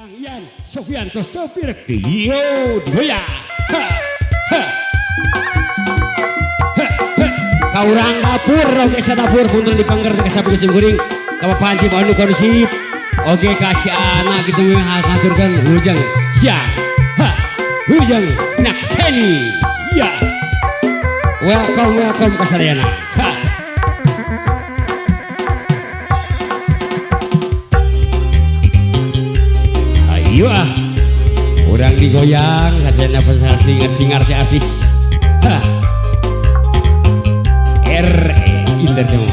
Kang Ian Sofian tos teu pirek yo dihoya. Ha ha. Ka urang dapur oge sadapur punten dipangger ka sapi kuring ka Bapak Haji anu kondusif oge ka si anak kitu ngaturkeun wilujeng siang. Ha wilujeng nyakseni. Ya. Welcome welcome ka sadayana. Ha. Ayo ah. Urang digoyang sadayana pasti singar teh artis. Ha. R Entertainment.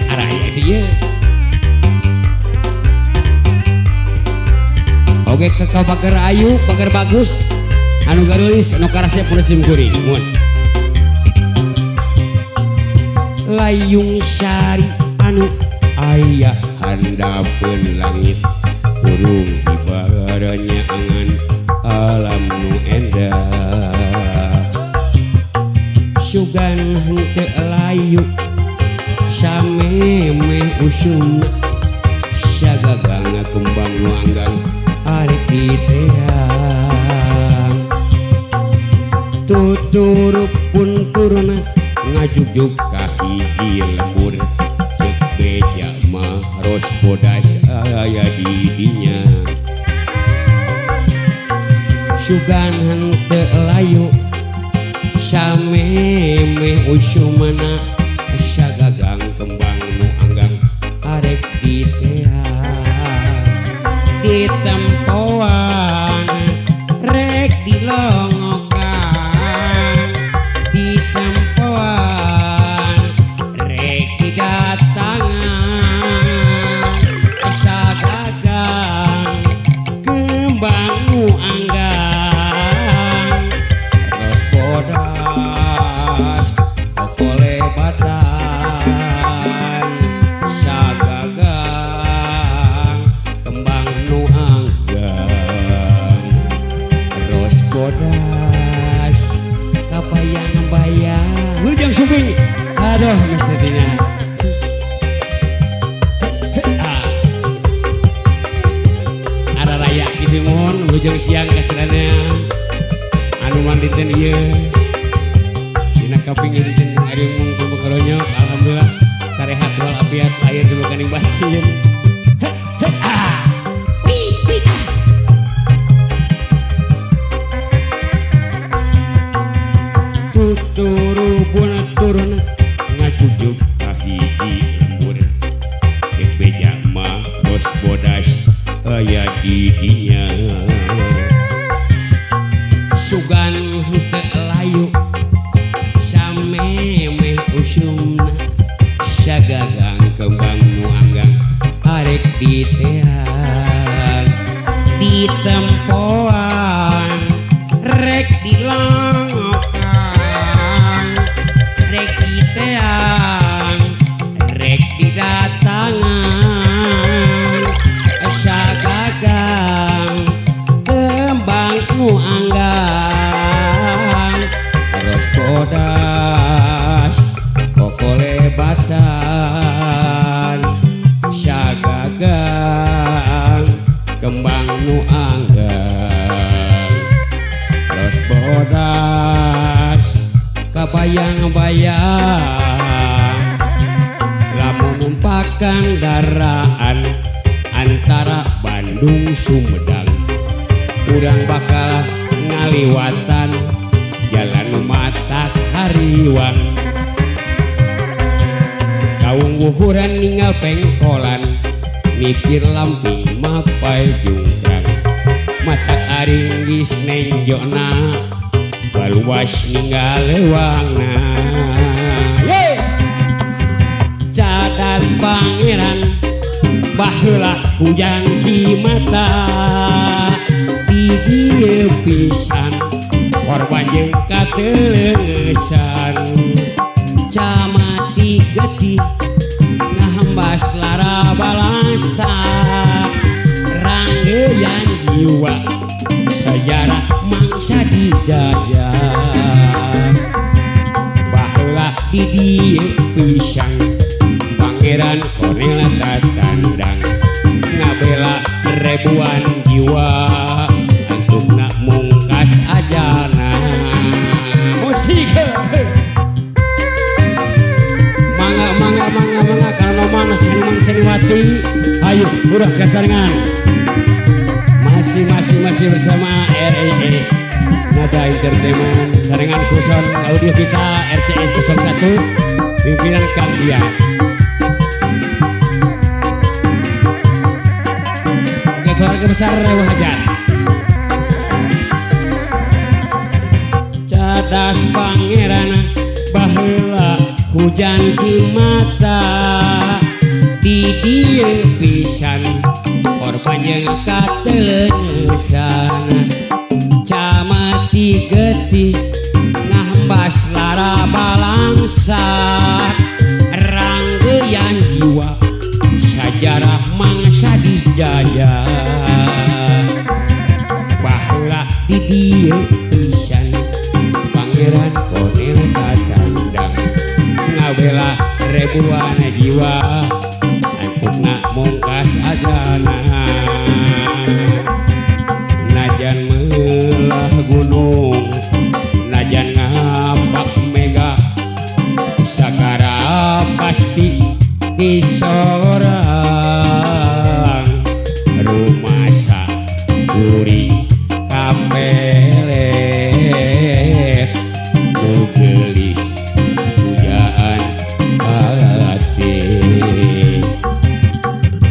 Araya itu ieu. Oge ke bager ayu, bager bagus. Anu garulis, anu karasep musim kuring. Mun. Layung sari anu aya handapeun langit. Burung hibaranya angan alam nu endah. Sugan henteu layu samemeh usumna sagagang kembang nu anggang arek diteang. Tuturup pun turun ngajugjug ka hiji lembur ceuk beja mah ros bodas aya di dinya. Sugan henteu layu samemeh usumna sagagang kembang nu anggang arek diteang. Ditempoan rek dilongokan, ditempoan rek didatangan sagagang kembang nu anggang ros bodas kokolebatan sagagang kembang nu anggang ros bodas kabayang-bayang. Wilujeng sumping. Aduh mestinya. Ada raya kitu mohon wilujeng siang kasirana anu manditen ieu dina kaping dinten ari mung kumakaronyok. Alhamdulillah sarehat walafiat lahir di kaning batin. Tuturubun turun ngajugjug ka hiji lembur ceuk beja mah ros bodas aya di dinya. Sugan henteu layu samemeh usumna sagagang kembang nu anggang arek diteang. Ditempoan rek dilongokan rek diteang rek didatangan sagagang kembang nu anggang ros bodas kokolebatan sagagang kembang nu anggang ros bodas kabayang-bayang. Lamun numpakan daraan antara Bandung Sumedang urang bakal ngaliwatan jalan matak hariwang. Kaung wuhuran ninggal pengkolan mikir lamping mapai jungkrang matak aringgis nenjona baluas ninggal lewangna. Cadas pangeran baheula hujan cimata di dieu pisan korban jeung kateleungesan camati getih ngahambas lara balasa ranggeyan jiwa sejarah mangsa dijajah. Baheula di dieu pisan Pangeran Cornel Tatandang ngabela ribuan jiwa antukna mungkas ajana. Musik mangga mangga mangga mangga karena mana seniman seniwati ayo urang kasarengan masih masih masih bersama REE Nada Entertainment sarengan kuson audio kita RCS 01 pimpinan Kang Dia. Oke, keluarga besar Hajat cadas pangeran baheula hujan cimata di dieu pisan korban jeung kateleuneusan camati getih ngahembas lara balangsa ranggeyan jiwa sajarah mangsa dijajah baheula di dieu pisan Pangeran Konel katandang ngabela ribuan jiwa antukna mungkas ajana. Najan melah gunung najan ngapak mega sagara pasti disorang rumasa kuring kapelet nu geulis pujaan hati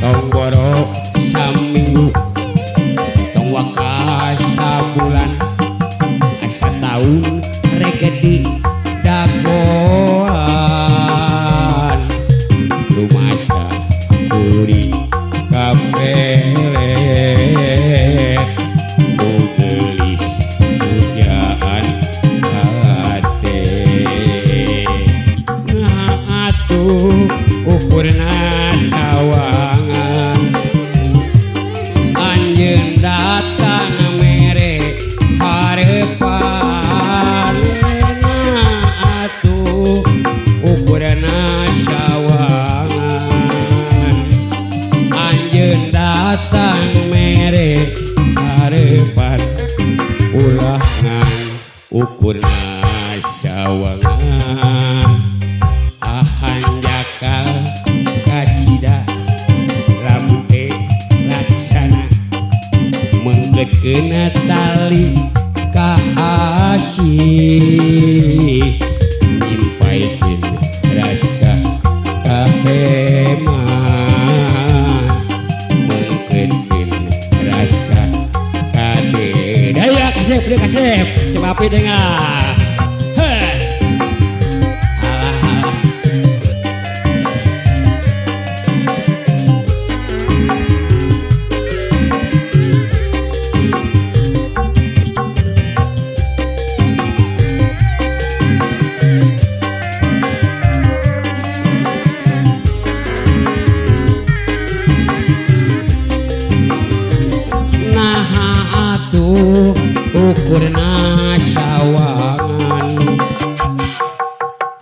tong boro saminggu tong waka sabulan asa taun rek di dagoan rumasa kuring kapelet nu geulis pujaan hati. Nah atuh ukurna sawangan anjeun datang mere harepan. Nah atuh ukurna sawangan anjeun datang mere harepan ulah ngan ukurna sawangan. Ahanjakal kacida lamun teu laksana mengketkeun tali kaasih nyimpaikeun rasa kaheman mengketkeun rasa kade. Daya kasep deh kasep coba api dengar. Alah alah. Naha atuh ukurna sawangan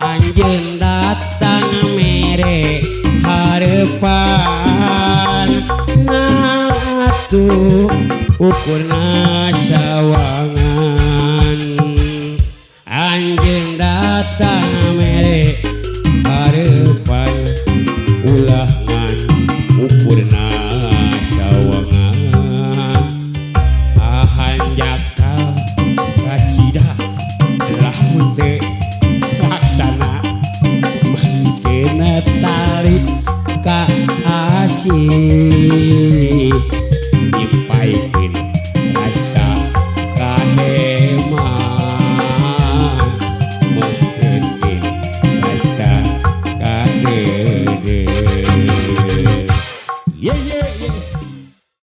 anjeun datang mere harepan. Nah atuh ukurna sawangan